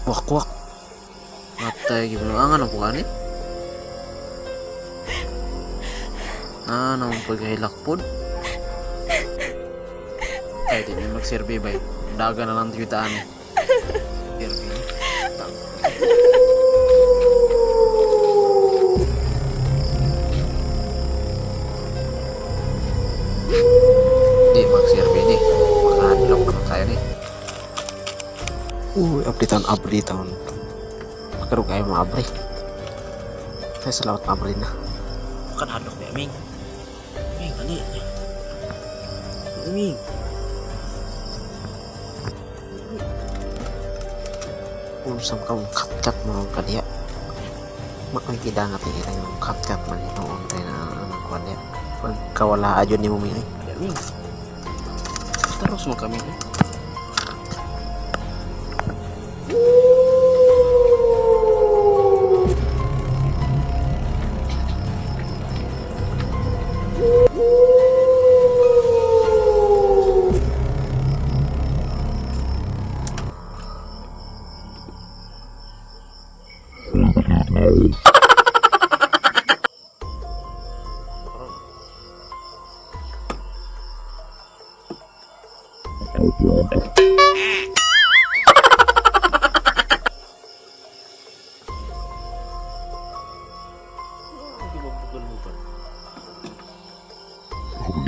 Wakwak. Matay gibuangan ako gani. Na nang pagkahilak pod. Ay di mi magserbi bay. Daga na lang tiwitaan ni. Serbi ni. Di magserbi ni. Makahadlok naman tayo ni. Uy, update update. Makarog kayo mga abre. Ay, salamat abre na. Bukan hadlok ni Aming. Aming, ali. Aming. Unsam ka mong kat-kat mo ang kaniya. Makikita nga tingin yung kat-kat man inoon tayo na ang kaniya. Pagkawala adyon ni mo mi ay. Aming. Terus mo kami eh.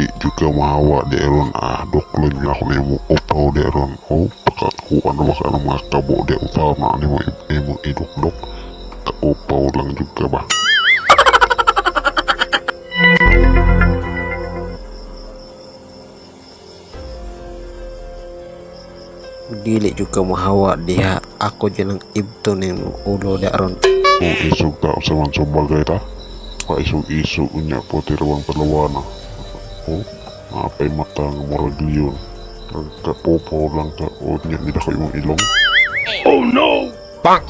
Di juga mahawa di ron ah doklon niya ako na yung upaw di ron oh pagkakuha na baka ng mga kabo di upaw na ano mo imong idukdok kaupaw lang juga ba. Dili juga mahawa diha ako dyan ang ibto ni ulo di ron. O isog ta sa man sa bagay ta paisog-isog unya po tirawang palawana. O napay mata nga murag leon kapopaw lang ka o niya nila ko imong ilong. Oh no! Bang!